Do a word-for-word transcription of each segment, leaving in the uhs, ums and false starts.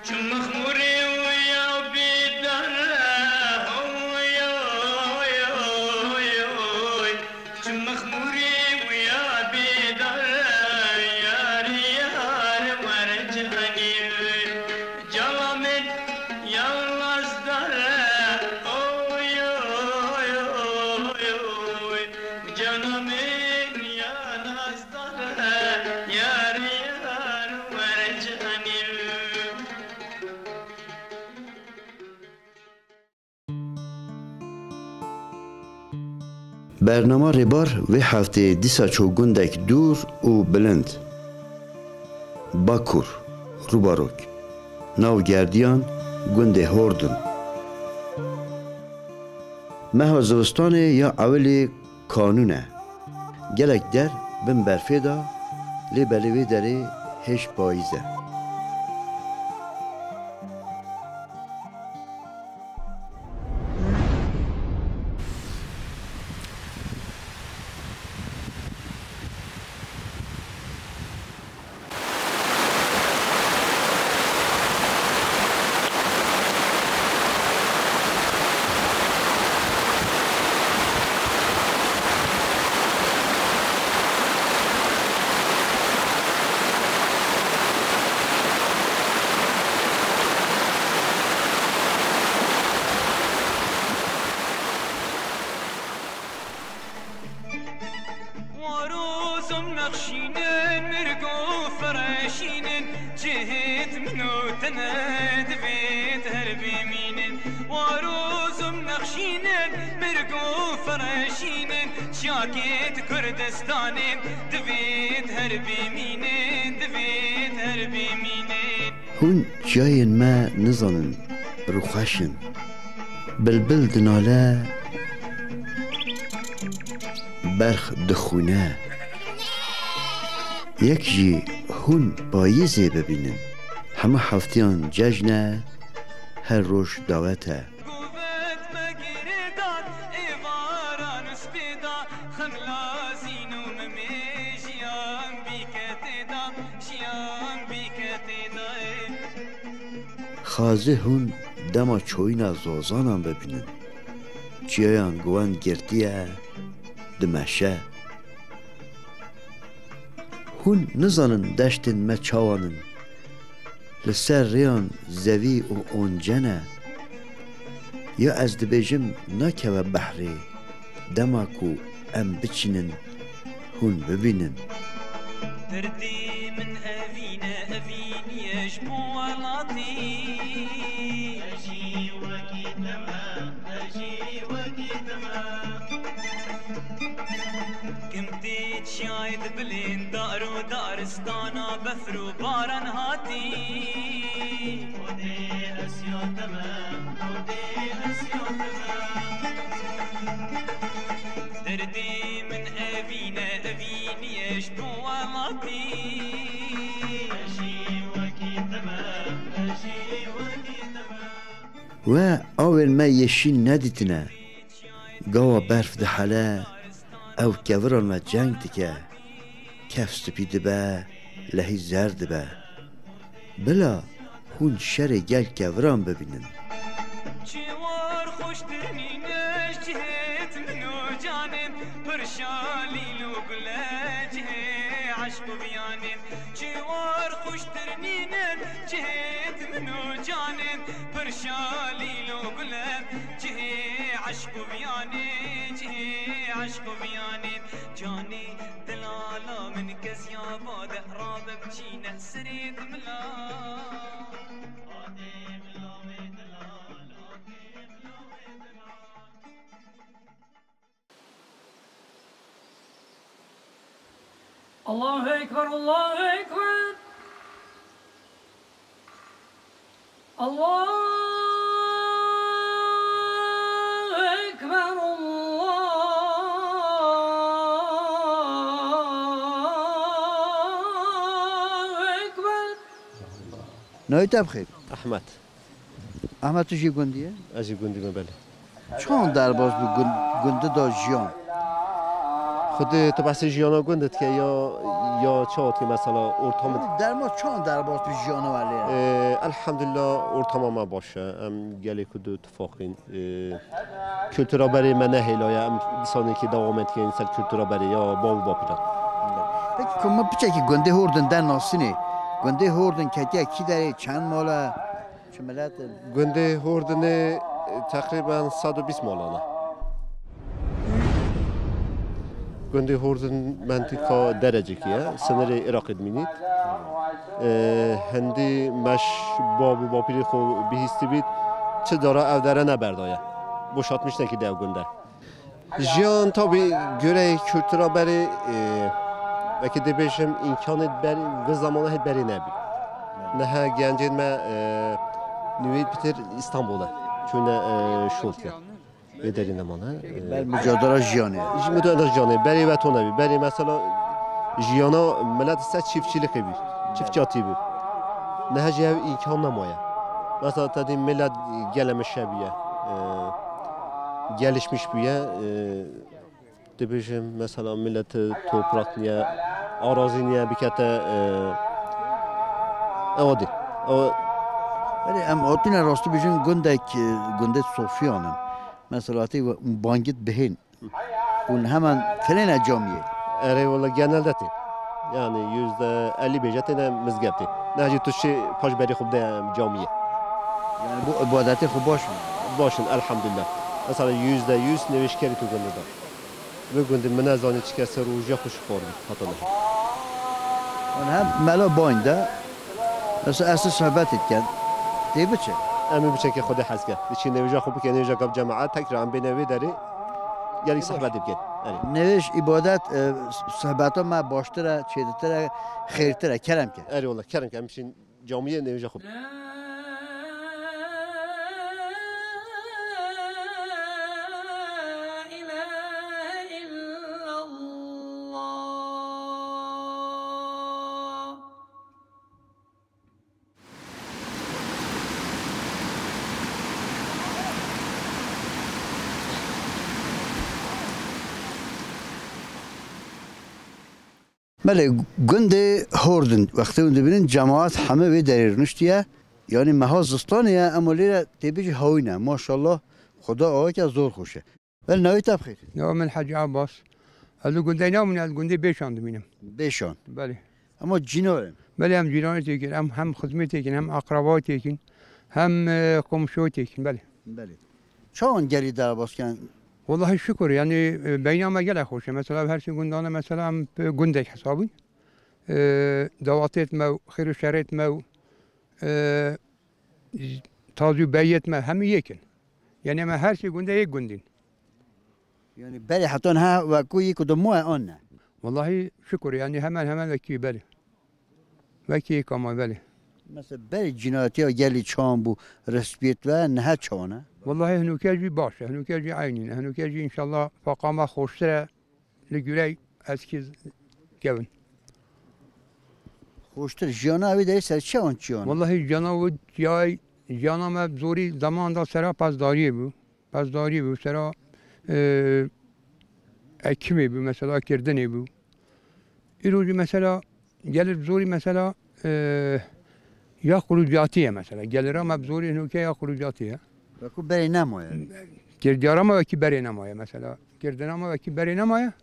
Çi mixmûrê wî ya bêdar e, ho, yo, yo, yo. Çi mixmûrê wî ya bêdar e, yar, yar, were canî. Cana min ya nazdar e, oy, oy, oy, oy. Cana min ya nazdar e, yar, yar, were canî. Bernama Rêbar vê heftê dîsa çû gundek dûr û bilind. Bakur, Rûbarok. Nav gerdiyan gundê Hordun. Meha zivistanê ya ewilî kanûn e. Gelek der bin berfê de, lê belê vê derê hêj payîz e. Warozum nexşînin, mirgo fereşînin, cihêt min û te ne divêt her bimînin. Warozum nexşînin, mirgo fereşînin, şiyakêt Kurdistanên divêt her bimînin, divêt her bimînin. Hûn çiyayên me nizanin, rûxweş in. Bilbil dinale, berx dixwîne. Yek jî hûn payîzê bibînin. Hemû heftiyan cejn e, her roj dawet e. Guvet me girêdan, êvaran û spêda, xemlazîn û mimê jiyan bîke têda, jiyan bîke têda. Xazê hûn dema çoyîna zozanan bibînin. Çiyayan guwen girtiye, dimeşe. Hûn nizanin deştên me çawan in. Li ser rêyan zevî û once ne. Ya ez dibêjim nakeve behrê, dema ku em biçînin, hûn bibînin. Derdê min evîn e, evîn ye ji bo welatî. Ez jî wekî te me, ez jî wekî te me. Kim tê çiyayê dibilên dar û daristana befr û baran hatî. Xwedê ez ya te me, Xwedê ez ya te me. Derdê min evîn e, evîn ye ji bo welatî. Ez jî wekî te me, ez jî wekî te me. We awên me yê şîn nedîtine. Gawa berf dihele, ew keviran me ceng dike. Kef spî dibe, lehî zer dibe. Bila hûn şerê gel keviran bibînin. Çi war xweştir nîne ji cihêt min û canê, pir şalîl û gul e cihê eşq û viyanê. Çi war xweştir nîne ji cihêt min û canê, pir şalîl û gul e cihê eşq û viyanê, cihê eşq û viyanê. Canê delala min keziya bade, rabe biçîne serê dimila. Allahu Ekber, Allahu Ekber. Allahu Ekber, Allahu Ekber. Navê te bi xêr? Ehmed. Ehmed, tu jî gundî ye? Ez jî gundî me, belê. Çawan derbas bi gund-, gundî de jiyan? Xwedê tu behsê jiyana gund dike ya, ya çawa dike mesela ortamı? Derma çawan derbas bi jiyana we lê? Ee, elhamdülillah ortama me baş e. Em gelê ku du tifaqîn. Ee, kultura berê me nehêlaye. Em dîsanekî devam dikin ser kultura berê ya bav û bapiran. Peki ku min piçekî gundê Hordin de nasinê. Gundê Hordin ketiye kî derê, çend mal e? Çi milet in? Gundê Hordinê, e, teqrîben sed û bîst malan e. Gundê Hordin mentika Derecikî ye, sinirê Iraqê dimînît. E, hindî meş bab û bapîrê xwe bihîstî bît, çi dara ev dere neberdaye. Boşaltmiş nekî de ew gund e. Jiyan tabî göre kultura berê, e, wekî dibêjim, îmkanê berê, vê zamana hê berê nebî. Niha gencên me, e, nûvî pitir Îstanbul e. Çûne, e, şol ke. Vê derî nemane. E, ber mücadele jiyanê. Ji mücadele jiyanê. Berê veto nebî. Berê mesela jiyana millet ser çiftçilikê bî. Çiftçatî bî. Niha jî ev îmkan nemaye. Mesela te dî millet geleme şebiye. E, gelişmiş bûye, e, dibêjim, mesela, millet toprak niye, arazi niye bikete, e, ewa dî. Ewa Erê, em hatine rastî bêjin gundek, e, gundê Sofiyan in. Mesela, tê bangit bihên. Hûn hemen tirêne camiyê? Erê, wala genelde tê. Yani yüzde elli bêje têne mizgeftê. Ne jî tu şê paş berê xwe bide camiyê. Yani bu ibadetê xwe baş in? Baş in, elhamdülillah. Mesela yüzde yüz nêvêjkerî tu gundê de. Vê gundê min nezanî çi kese rojiya xwe şixwar bî, heta niha. Wan hem mela bayn de, mesela ez sohbetê dikin. Tê biçe? Em ê biçekê Xwedê hez ke. Diçî nêvêja xwe bike, nêvêja gav cemaet, tekrar em bêne vê derê. Gelî sohbetê bikin. Erê. Nêvêj, îbadet, e, sohbeta me baştir e, çêtir e, xêrtir e. Kerem ke. Erê wala, kerem ke. Em şîn camiyê nêvêja xwe. Belê, gundê Hordin, wextê hûn dibînin, cemaat heme vê derê rûniştiye. Yanî meha zistanê ye, ema lêre tê bêjî hawîn e. Maşallah, Xuda aweke zor xweş e. Belê, navê te bi xêr? Navê min Hecî Abbas. Ez li gundê namînim, ez gundê Bêşan dimînim. Bêşan. Belê. Ema cînar in? Belê, em cîranê têkin, em hem xizmê têkin, hem akraba têkin, hem, e, komşo têkin, belê. Belê. Çawan gelî derbas ken? Wallahî şikur, yanî, e, beyna me gelek xweş e. Mesela her sê gundane mesela em, e, gundek hesabîn. E, dawatêt me, xêr û şerêt me, e, tazî û beyêt me, hemî yek in. Yanî me her sê gundê yek gundîn. Yanî berê heta niha wekû yek û du moye an ne? Wallahî şikur, yanî hemen hemen wekî berê. Wekî yek ama belê. Mesela berê cînatiya gelî çawan bû, resmiyet ve niha çawan e? Wallahî hinûke jî baş e, hinûke jî eynî ne. Hinûke jî înşallah faqa me xweştir e, li gurey eskî kevin. Xweştir, jiyana wê derê ser çi an çiyan? Wallahî jiyana wê ciyay, jiyana me zorî zaman da sera pezdariyê bû. Pezdariyê bû, sera, e, ekimê bû, mesela kirdinê bû. Îro jî mesela gelir zorî mesela, e, ya xurûcatî ye mesela. Gelira me bi zorî hinûke ya xurûcatî ye. Wekû berê nemaye. Kirdiyara me wekî berê nemaye mesela. Kirdina me wekî berê nemaye.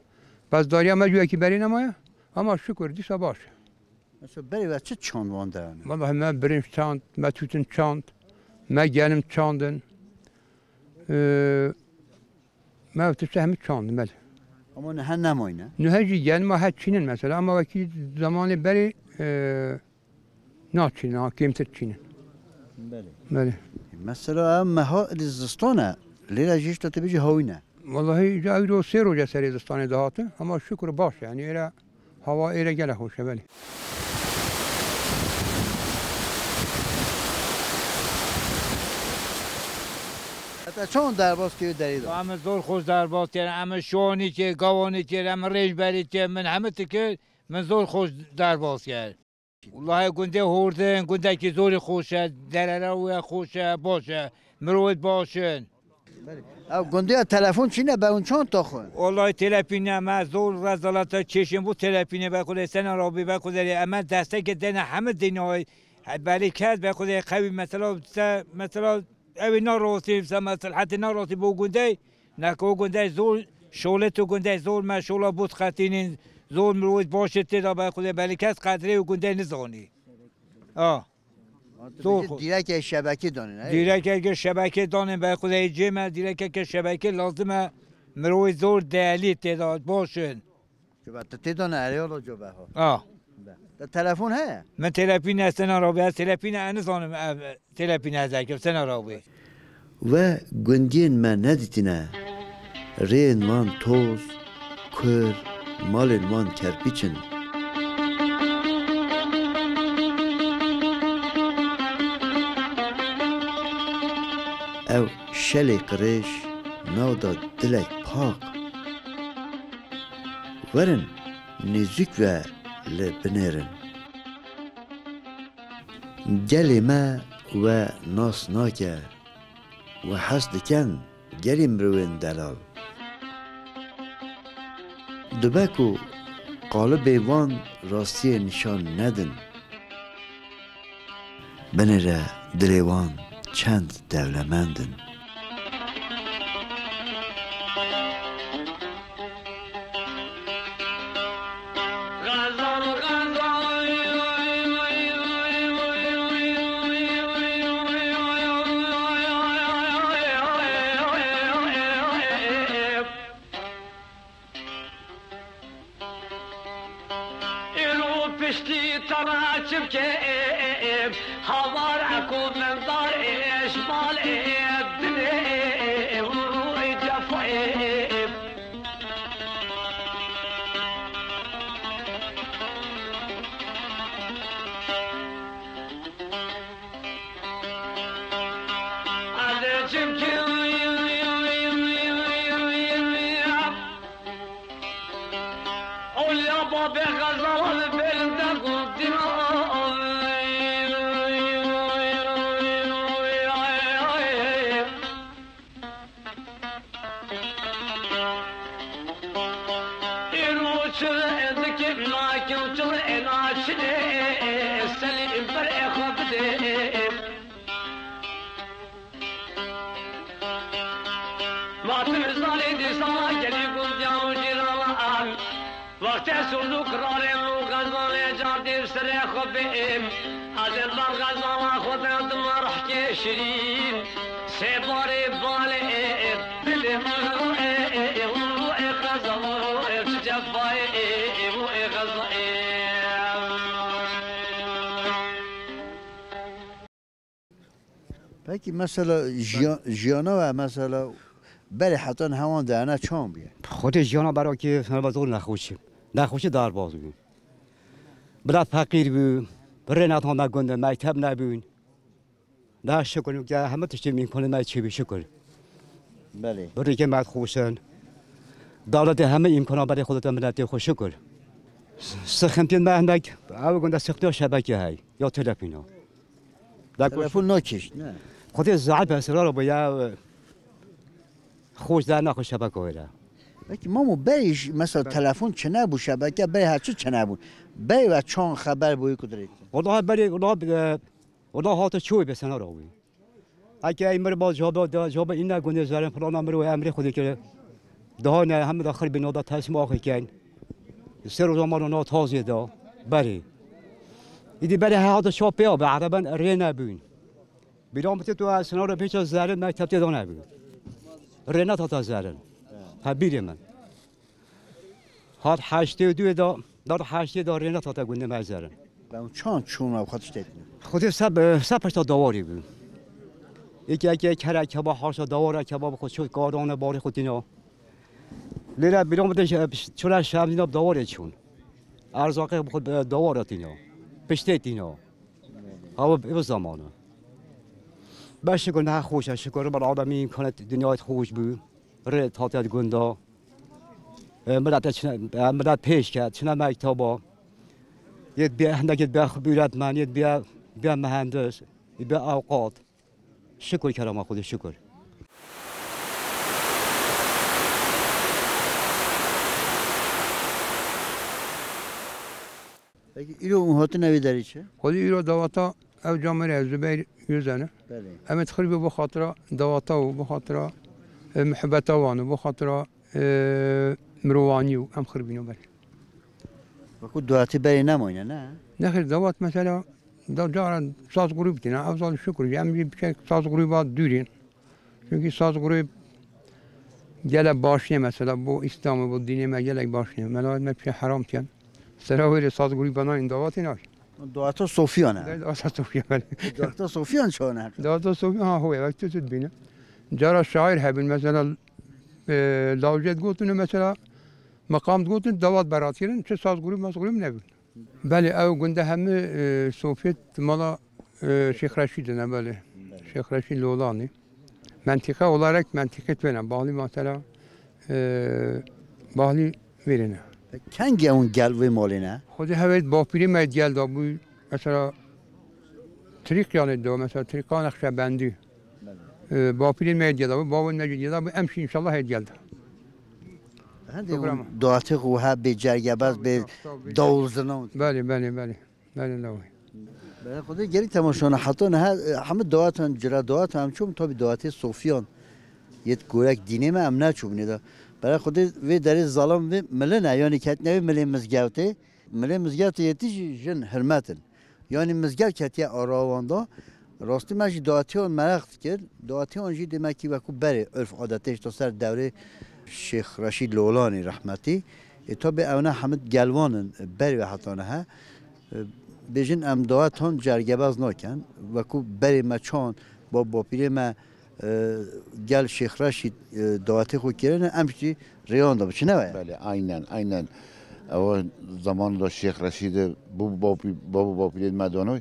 Bezdariya me jî wekî berê nemaye. Ama şikur dîsa baş e. Mesela berê we çi çand wan de yani? Vallahi me birinç çand, me tûtin çand, me genim çandin. Ee, me ev tişte hemî çandin, belê. Ama niha nemayne? Niha jî genima het çînin mesela, ama wekî zamanê berê, e, naçînin, ha, kêmtir çînin. Belê. Belê. Mesela ev meha di zistan e, lêre jî işte tu bêjî hawîn e. Vallahi ca îro sê roje serê zistanê dihatin, ama şukur baş e, yani êre Hava êre gelek xweş e, belê. Heta çawan derbas kir derî de? Em zor xweş derbas kir, em şonî kir, gawanî kir, em rênberî kir, min hemî tikir, min zor xweş derbas kir. Welahi gundê Hordin, gundekî zorî xweş e, derera wê xweş e, baş e, mirovêt baş in. Belê. Ew gundiya telefon çîne be hûn çand taxwin? Welahi telepîne me zor rezalata çêşin bû telepîne be xwedê sena rabî be xwedê eme destekê dene hemî dînayê. He, belê kes be xwedê qewî mesela se, mesela ew ê narastî, se meselhetê narastî bo gundey, neke o gundey zor, şolê tu gundey zor me, şola bût qetînîn, zor mirovêt baş ê tê de be xwedê belê kes qedrê û gundey nizanî. A. Zor xwe. Dîrekê şebekê danîn, he? Dîrekeke şebekê danîn, be xwedê cê me, dîrekeke şebekê lazim e. Mirovê zor değerli tê de, baş in. Coba tu tê danî, erê wala coba ho. A. Be. Te telefon heye? Min telepîne sena rabî, ez telepîne, ez nizanim, ev telepîne ez ekim, sena rabî. We gundiyên me nedîtine. Rêyên wan toz, kur, malên wan kerpîç in. Ew şelê qirêj navda dilek pak. Werin nêzîk ve li binêrin. Gelê me we nas nake. We hez dikin gelî mirovên delal. Dibe ku qalibê wan rastiyê nîşan nedin. Binêre dilê wan çend dewlemend in. Îro piştî te re çi bike, hawar e ku mendar ê, ji mal ê, dilê ê, û ê cefayê. Îro çi dike, nakê û çi naçine, selî ber ê xwe bide. Ma tu zanî dîsa gelî gundiyan û cîranan. Wextê sund û kirarên û xezalê cardî bi serê xwe bêm. Ez ê ber xezala xwe de dima rihkê şirîn. Sê barê balê dilê min ê, ê, ê, ê, ê, xezal, ê, çi cefayê, ê, ê, ê, xezal, ê. Peki mesela jiya-, jiyana we mesela berê hetan hewan de ene çawan bûye? Xwedê jiyana berakê me zor nexweş. Nexweşî derbas bû. Bila feqîr bû, rê nehatanda gund, mekteb nebûn. Da şikir ke heme tiştê îmkanê me çêbû şikir. Belê. Birêkê me xweş in. Dewletê heme îmkana berê xwe date miletê xwe şikir. Sixintiyên me hinek, ew gund de sixtiya şebekê hey, ya telefîna. Da ku Telefon nakişt, ne? Xwedê zehf esrar bû ya, xweş der naxwe şebeke wê re. Peki mamo, berê jî mesela telefon çinebû, şebeke berê her çi çinebû. Berê ve çawan xeber bûyî ku dirêk? Walahi berê, walahi, e, walahi hate çoyê be sena rawî. Eke ey mir ba caba da, caba îne gundê zerin filana mir û emrê Xwedê kire. Daha ne hem da xir bîna da teslim axê ken. Ser o zaman ona tazê da. Berê. Îdî berê he hata şa pê be, ereben rê nebûn. Bîra min tê tu ez sinara pêça zerin mekteb tê da nebû. Rê netata zerin. Ha bîrê min. Hat heştê û duyê da, dar heştê da rê netata gundê me zerin. Ben çan çûna xwe tiştê. Xwedê se, se pişta dawarê bû. Eke, eke, kere keba haşa dawara keba bi xwe çû karane barê xwe tîna. Lêre bîra min de çura şevdîna bi dawarê çûn. Erzaqê bi xwe dawara tîna. Piştê tîna. Ew bi zaman e. Be şikir niha xweş e, şikir Rebbil Alemîn, kanet dinyayê xweş bû. Rê hatiye gunda. E, millet çine, e, millet pêş ket, çine mektaba. Yê bê, hindek yê bê xwe bîretmen, yê bê, bê mühendis, yê bê avqat. Şikir kerema Xwedê, şikir. Peki îro hûn hatine vê derê çi? Xwedê îro dawata ev camêre Zubeyr Yüzen e. Belê. Em ê dixirîbê bi xatira dawata û bi xatira, e, muhebeta wan û bi xatira, e, mirovanî û em xiribîno belê. Wekû dawatê berê nemayne, ne? Nexêr, dawat mesela da cara saz grûp tîne, ev zal şikir, em jî biçek saz grûba dûrîn. Çünkü saz grûp gelek baş niye mesela, bu İslam'ı, bu dinime gelek baş niye. Melamet me pişe haram tiyen. Sera wêrê saz grûba nayên dawatê nayên. Dawata Sofiyan e. Dawata Sofiyan. Dawata Sofiyan çawa ne? Dawata Sofiyan ha hoye, bak tut bine. Cara şair hebin mesela, e, lawjet gotun mesela, meqam gotun, dawat berat kirin, çi saz grûp, maz grûp nebin. Belê, ew gund hemî, e, Sofiyet mala, e, Şêx Reşîd in e, belê. Belê. Şêx Reşîd Lolanî. Mentîqe olarak mentîqê wê ne, Bahlî mesela, e, Bahlî vêrê ne. Kengî ew gel wê malê ne? Xwedê hevêt bapîrê me gel da bû, mesela, Trîqyanê da, mesela, Trîqa Nexşebendî. Belê. E, bapîrê me gel da bû, bavên me gel da bû, em şî înşallah hêt gel da. Hindê Programı. Hûn dawatê xwe wiha bê cergebaz, bê Tabii, tabii. Dawul zirna û Belê, belê, belê. Belê, lawê. Belê, Xwedê gelî temaşana heta niha, e, hemû dawatan, cira dawatan em çûm, tabî dawatê Sofiyan. Yêt gorek dînê me em neçûbûnê de. Belê, Xwedê vê derê zalim vê milin e, yanî ketine vê milê mizgewtê. Milê mizgewtê yêtî jî jin hirmet in. Yanî mizgew ketiye arawan da. Rastî me jî dawatiyan meraq dikir. Dawatiyan jî demekî wekû berê urf adetê ji to ser dewrê Şêx Reşîd Lolanî rehmetî. Ê tabî ew ne hemid gelwan in berê we heta niha. E, bêjin em dawatan cergebaz nakin. Wekû berê me çan, bab bapîrê me e, gel Şêx Reşîd, e, dawetê xwe kirine, em jî rêyan de biçine we. Belê, aynen, aynen. Ew zaman da Şêx Reşîd e, bu bapî-, babu bapîrê me danoy.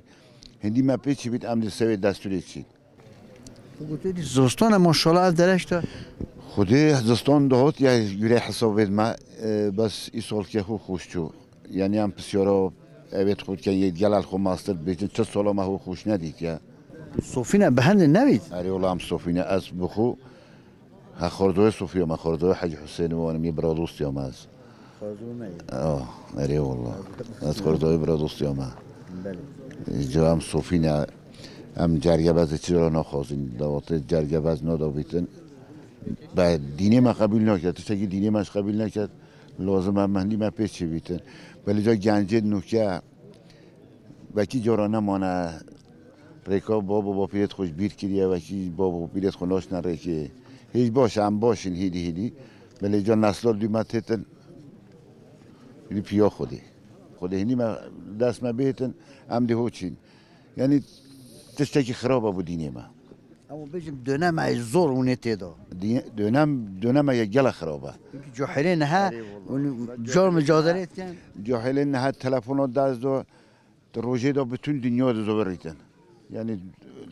Hindî me pê çi bît, em di sewê destûrê çîn. Gotê dî zostan e, maşallah, ev derek de. Xwedê zostan dihot ya gure hesabê me, e, bes îsal ke xwe xweş çû. Yani em pisyara evê xwe dikin, yê gelal xwe mastir bêjin, çi sola me xwe xweş nedît ya. Sofîne bi hindê nevît? Erê wala em sofîne, ez bi xwe, ha, xordoyê Sofiya me, xordoyê Hecî Husênê û wanim yê bira dostiya me ez. Xordoyê me yê. Ah, erê wala. Ez xordoyê bira dostiya me. Belê. Ca em sofîne, em cergebezê çi ra naxwazin, dawatê cergebez nadabîtin. Be dînê me qebûl naket, tiştekî dînê me ji qebûl neket. Lazim e mendî me pê çêbîtin. Belê ca gencê nûke wekî cara nemane rêka bab û bapîrêt xwe ji bîr kiriye, wekî bab û bapîrêt xwe naşine rêkê. Hêj baş e, em baş in hîdî hîdî. Belê ca nesla dû me têtin li piya Xwedê. Xwedê hînî me dest me bihêtin, em dê ho çîn. Yanî tiştekî xirab e bo dînê me. Em bêjin döneme zor hûnê tê de. Dî-, dönem, dönemeke gelek xirab e. Çünkü cahilê niha Erê wala. Hûn car mücadele etken. Cahilê niha telefona dest de, di rojê de bütün dünya de zoberîtin. Yani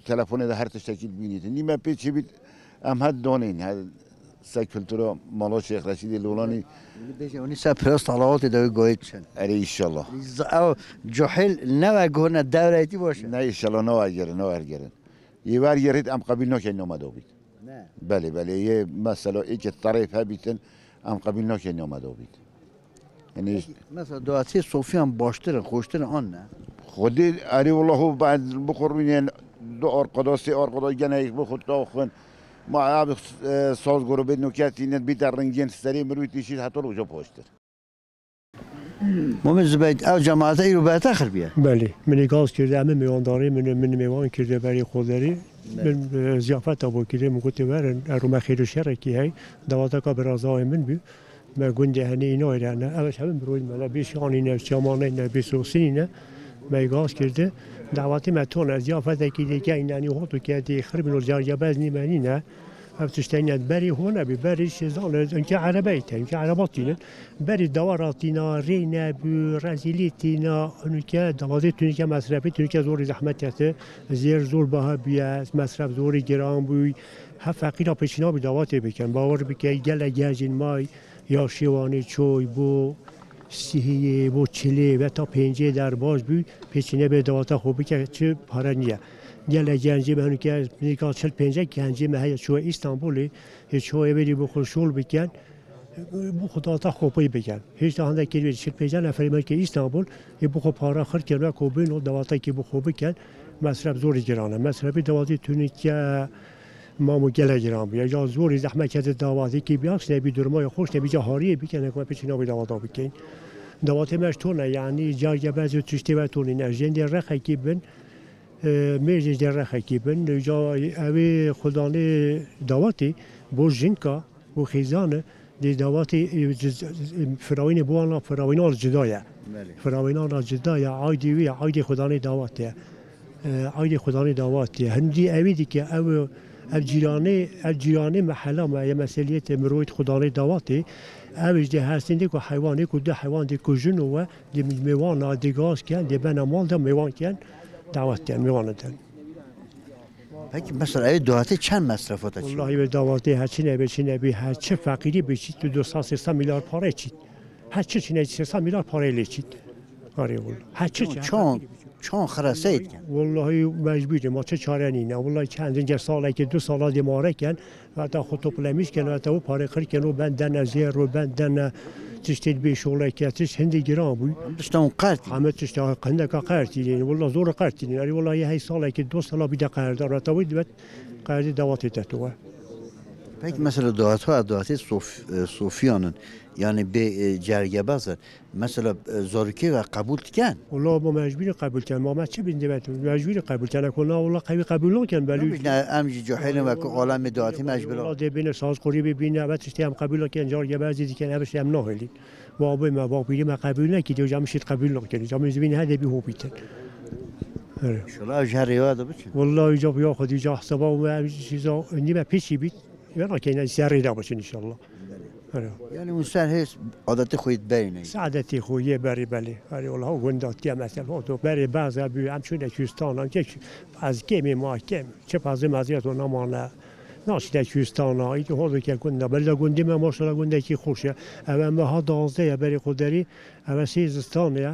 telefonê de her tiştekî bînîtin. Nîme pê çi bît, em her donên, her se kultura mala Şêx Reşîdê Lolanî. Bêjin, hûn ser pira salawatê de wê goyê çin. Erê, inşallah. Ew cahil ne ve gohne dewreytî baş e. Ne, inşallah ne ve gerin, ne ve gerin. Yê wer yê rêt em qebîl nakin noma dobît. Ne. Belê, belê. Yê mesela êkê terêf hebîtin, em qebîl nakin noma dobît. Yani Peki, mesela dawatê Sofiyan baştir in, xweştir in an ne? Xwedê erê wala ho bad bixurînin du arkadaş, sê arkadaş gene yek bixwe taxin. Ma abi, e, saz grubê noketînin bîte rengên serê mirû tîşît heta roja paştir. Mumin Zübeyt, ev cemaate îro berte xirbiye? Belê. Min ê gaz kirdi, em ê mêwandarê min, min mêwan kirdi berê xwe derê. Belê. Min, e, ziyafeta bo kirdi, min gotê werin, ero me xêr û şerekî hey, dawateka birazayê min bû. Me gundê henê îna êre ne. Ev hemî miroyî me ne, bê şanî ne, çamanê ne, bê sosinî ne. Me ê gaz kirdi. Dawatê me tone, ziyafetekî lê key nenî hot û kedê, xirbîn û cargebez nîmenî ne. Ev tiştên berî hûn nebî, berî şêzan, hinkê erebeyî te, hinkê ereba tînin. Berî dewara tîna, rê nebû, rezîlî tîna, hinkê dawatê tunike mesrefî, tunike zorî zehmet kete, zêr zor baha bûye, mesref zorî giran bûy. He feqîra pêşîna bî dawatê bikin. Bawer bike, gelek gencên may ya Şêwanê çoy bo sihiyê, bo çilê ve ta pêncê derbas bû, pêçîne bê dawata xwe bike, çi pare niye. Gelek gencê me hinike nêka çil pêncek gencê me heye çûye Îstanbulê, ê çûye verî bo xwe şol bikin, bo xwe dawata xwe pê bikin. Hêşta hende kêrî çil pêncek neferê me ke Îstanbul, ê bo xwe para xir kirin, weko bîn û dawatekî bo xwe bikin, mesref zorî giran e. Mesrefî dawatê tunike Mamo gelek giran bû. Ya zorî zehmet kete dawatê kê bî, ax nebî durma ya xweş nebî ca hariyê bikene ku me pêçî navê dawata bikeyn. Dawatê me ji tone, yanî carge bezê tiştê ve tonî ne. Jên dê rexekî bin, e, mêrjê dê rexekî bin. Ca evê xudanê dawatê bo jinka û xêzan e, dê dawatê, e, firawînê bo wana firawîna li cida ye. Belê. Firawîna li cida ye, aydê wî ye, aydê xudanê dawatê ye. E, aydê xudanê dawatê ye. Hindî ewî dike, ew, ev cîranê, ev cîranê mehela me ye, meseliyetê mirovît xudanê dawatê. Ew ji dê her sendê ku heywanê ku du heywan dê kujin û we dê mêwana dê gaz ken, dê bena mal de mêwan ken, dawat ken, mêwana den. Peki mesela ev dawatê çend mesrefa te çi? Wallahî wê dawatê her çi nebe çi nebî, her çi feqîrî bê çît, tu du sed sê sed milyar pare çît. Her çi çi ne sê sed milyar pare lê çît. Arê wala. Her çi çi. Çon, çon xirese dikin. Wallahî mecbûrî ma çi çare nîne. Wallahî çend ince salekê du sala dê mare ken, heta xwe toplemîş ken, heta û parê qir ken û ben dene zêr û ben dene tiştê bê şoleke, tişt hindî giran bû. Tişta hûn qertî. Heme tişta hindeka qertî lê. Wallahî zor qertî lê. Arê wallahî hey salekê du sala bî de qerdar. Heta wî dibet qerdî dawatê te tu we. Peki mesela dawat ha dawatê sof, e, sofiyan in. Yani bê, e, cergebaz in. Mesela, e, zarokê ve qebûl diken? Wala ma mecbûrî qebûl ken. Ma me çi bîn dibet? Mecbûrî qebûl ken. Ko na wala qewî qebûl naken belû. Nabîjne em jî cahil in ve ku alemê dawatî me ji bila. Wala dê bîne saz qurî bî bîne. Ve tiştê em qebûl naken. Cargebazî diken. Ev tiştê em nahêlîn. Babê me, bapîrê me qebûl nekî. Dê cam şît qebûl naken. Cam zivîn hede bî hopîtin. Şula ji her rêwa de biçin. Wala ca ya xwedî ca hesaba û em jî çîza nîme pêşî bît. Wê rakeyne ser rê de biçin inşallah. Erê. Yani hûn ser hêz adetê xwe yê berî neyê. Saadetê xwe yê berî belê. Erê wala ha gunda tiya mesela ho do berê baza bû em çûne Kurdistan, em ke ez kêmê ma kêm. Çi pazê meziyet o namane. Naşine Kurdistan, ît ho do ke gunda. Belda gundê me maşallah gundekî xweş e. Ev em ha danzdeh ye berê xwe derî. Ev sê zistan ye.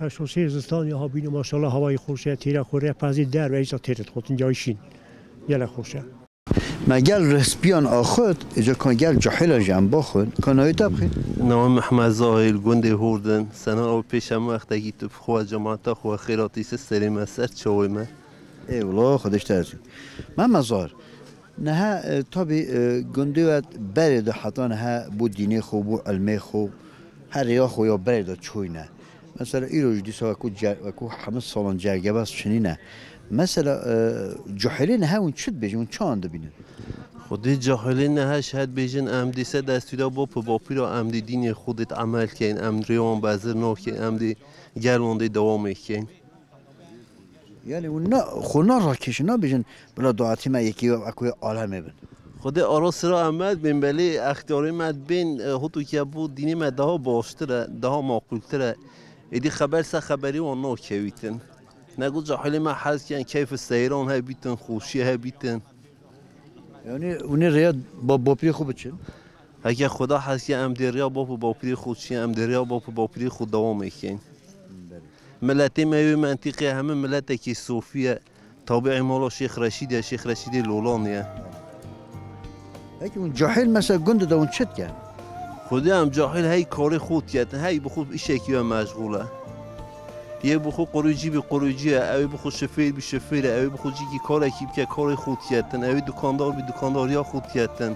Ev şo sê zistan ya ha bîne maşallah hawayî xweş e. Têre xwe rê pazê derve îsa têre dixotin cayî şîn. Gelek xweş e. Me gel rehspiyan axut, îca ka gel cahila jî em baxwin, ka navê te bixwîn? Navê Mehmed Zahîr, gundê Hurdin, sena ew pêş em wextekî tu bi xwe cemata xwe xêratî si serê me ser çawê me. Ê wilo, Xwedê ji te razî. Mehmed Zahîr, niha, e, tabî, e, gundê we berê de heta niha bû dînê xwe, bû ilmê xwe, her rêya xwe ya berê de çûyne. Mesela îro jî dîsa wekû cer-, wekû hemû salan cergebaz çinîne. Mesela, e, cahilê niha hûn çi dibêjin, hûn çawan dibînin? Xwedê cahilê niha ji hev dibêjin, em dê ser destûra bap û bapîra em dê dînê Xwedê de emel keyn, em rê wan bezir nakeyn, em dê gel wan dê dewamê keyn. Yani hûn na, xwe narakêşin, nabêjin, bila dawatî me yekî wek wê alemê bin. Xwedê ara sira em me dibên, belê extiyarê me dibên, e, hotokiya bo dînê me daha baştir e, daha maqûltir e. Êdî xeber ser xeberî wan nakewîtin. Ne ku cahilê me hez ken keyf seyran hebîtin, xweşiyê hebîtin. Yani hûnê rêya ba-, bapirê xwe biçin? Heke Xuda hez ke em dê rêya bap û bapirê xwe çin, em dê rêya bap û bapirê xwe dewamê keyn. Miletê me wê mentîqê hemû miletekî sofî ye. Tabiî mala Şêx Reşîd e, Şêx Reşîdê Lolan ye. Peki hûn cahil mesela gund de hûn çi dikin? Xwedê em cahil hey karê xwe diketin, hey bi xwe bi îşekî ve meşxûl e. Yê bi xwe qurûcî bî qurûcî ye, ew ê bi xwe şifêr bî şifêr e, ew ê bi xwe cîkî karekî bike karê xwe diketin, ew ê dukandar bî dukandariya xwe diketin.